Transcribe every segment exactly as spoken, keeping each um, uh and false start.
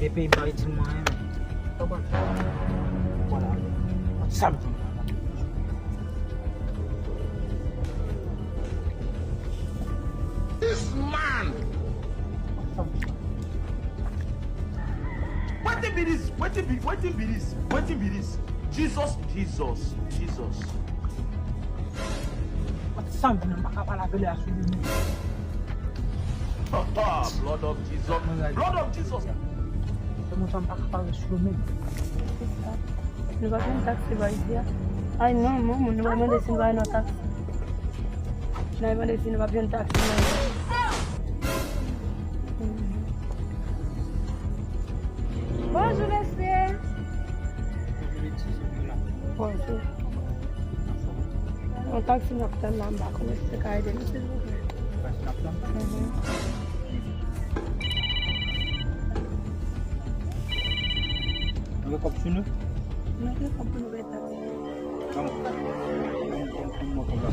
Epi m pa itil mwen anyen, men. Konprann? Vwala. Sa m di. This man! Wetin be this? Wetin be, wetin be this? Wetin be this? Jesus, Jesus, Jesus. Sa m di, m pa ka pale avè l a sou li menm. Blood of Jesus. Blood of Jesus. Se moun sa m pa ka pale sou li menm. Nou pa jwenn taksi bò isi a. Ay non, moun, moun, nou pa mande si nou pa jwenn taksi. Nou pa mande si nou pa jwenn taksi non. Bonjou, mesye. Bonjou. Yon taksi n ap tann la, m pa konnen si se ka ede nou, silvouplè. Taksi n ap tann? Mhm. Nou gen kòb sou nou? Nou gen kòb pou nou peye taksi. Ban m, ban m, ban m, ban m kòb la.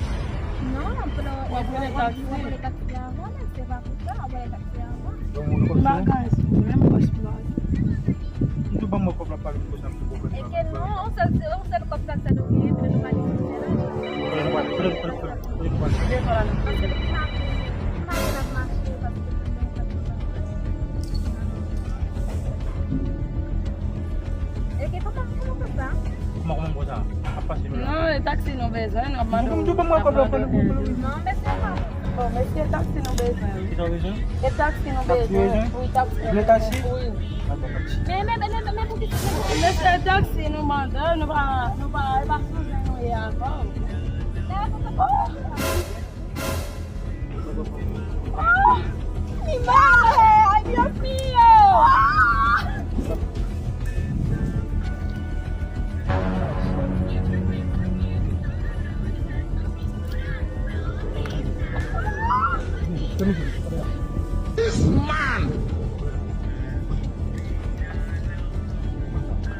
Non, w ap rele taksi. W ap rele taksi avan, men se pa pou sa, w ap rele taksi avan. Donk, ou konn sa? M pa gen, menm pòch m pa gen. M tou ban mwen kòb la, pale m konsa, m tou konprann. E ke non, on sèl, on sèl kòb sa k fè nou genyen, kote nou pale sou tè la. Kote nou pale, kote, kote, kote, kote nou pale? Devan la, nou pale. Paske m mache, m mache, paske m mache. E ke kòman, kòman konsa? Kòman, kòman konsa? Ap pase nou la. Non, e taksi nou bezwen, n ap mande w. M tou ban mwen kòb la, pale m konsa. Non, mesye, pa Bon, mesye, taksi nou bezwen, wi. Ki sa w bezwen? E taksi nou bezwen, wi, taksi nou bezwen, wi. Dakò, pa de souci. Men, men, men, men, men pou ki sa? Mesye, taksi nou mande, nou pa, nou pa, e pa sou zen nou ye ankò. Oh! Oh! Mi mare! Ay, Dios mío! Ah! This man!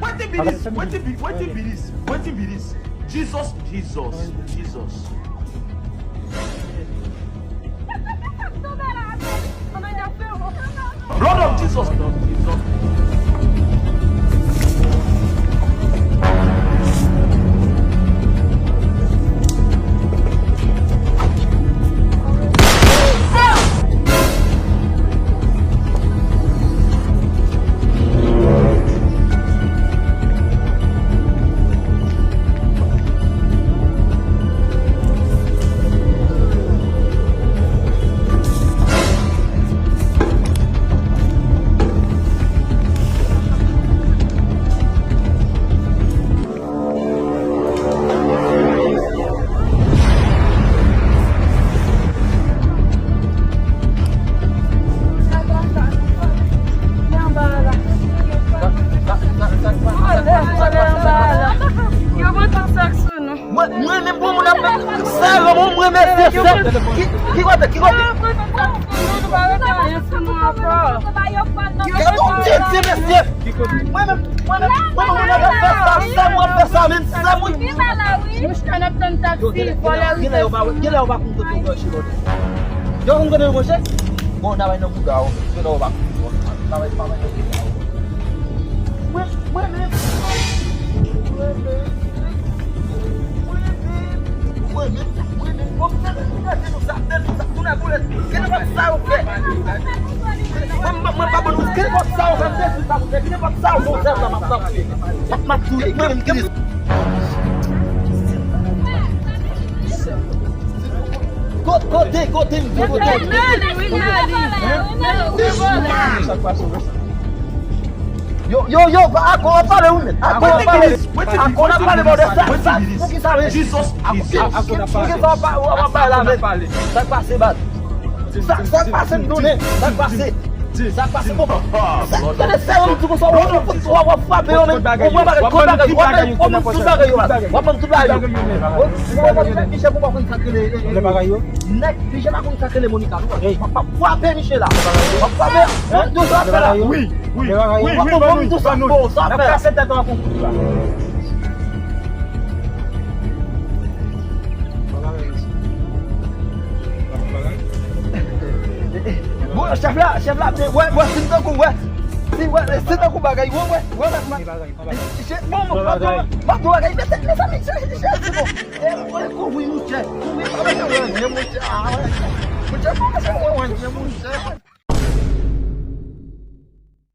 Wetin be this? Wetin be, wetin be this? Wetin be this? Jesus, Jesus, Jesus. Blood of Jesus. Mwen, mwen menm pou moun ap sa yo, mwen, mwen mesye, ki, ki kote, ki kote? Gade yon tete mesye. Mwen menm, mwen menm, mwen menm, mwen ap fè sa, sè mwen ap fè sa, men sè mwen. Mouchka n ap tann taksi, vòlè wi. Genlè yo pa, genlè yo pa konn kote yo lòje lòt. Yo konn kote yo lòje? Bon, n a bay nan bouda, yo, genlè yo pa konn kote yo lòje. N a bay, pa bay nan bouda, yo. Mwen, mwen menm. Mwen menm. Mwen menm. Mwen menm. Mwen menm. Bon, mwen menm. Mwen menm. Mwen menm. Mwen menm. Mwen menm. Mwen pa bon, mwen pa bon, mwen pa bon, mwen pa bon. Kote, kote, m di kote. Yo, yo, yo, akò ap pale wi, men. Akò ap pale. Akò ap pale, brother. Sa, sa, pou ki sa, men? Pou ki sa w ap pale la, men? Sa k pase, baz? Sa, sa k pase, m tounen. Sa k pase? Sa k pase, bon? Sa, gade sè yo, m di konsa, w ap, w ap, w ap frape yo, men. Ou pran bagay, w ap ban tout bagay yo, w ap ban tout bagay yo, baz. W ap ban tout bagay yo. Ou, ou, ou, nèg Michel, ou pa konn sa k rele, eh, eh, nèg Michel pa konn sa k rele Monica, non. W ap, w ap frape Michel la. W ap frape, w ap di sa fè la. Wi, wi, wi, wi, ban nou, ban nou. N ap kase tèt anvan konkou la. Bon, chèf la, chèf la, wè, wè, fin tankou, wè. Li wè, se tankou bagay, wè, wè, wè, wè, wè. Bon, bon, bon, bon, bon, bagay, mete, mete, mete, mete, mete, mete, kouvri, monchè. Kouvri, pa mete, wè, monchè, ah, wè. Monchè, pa mete, wè, wè, monchè.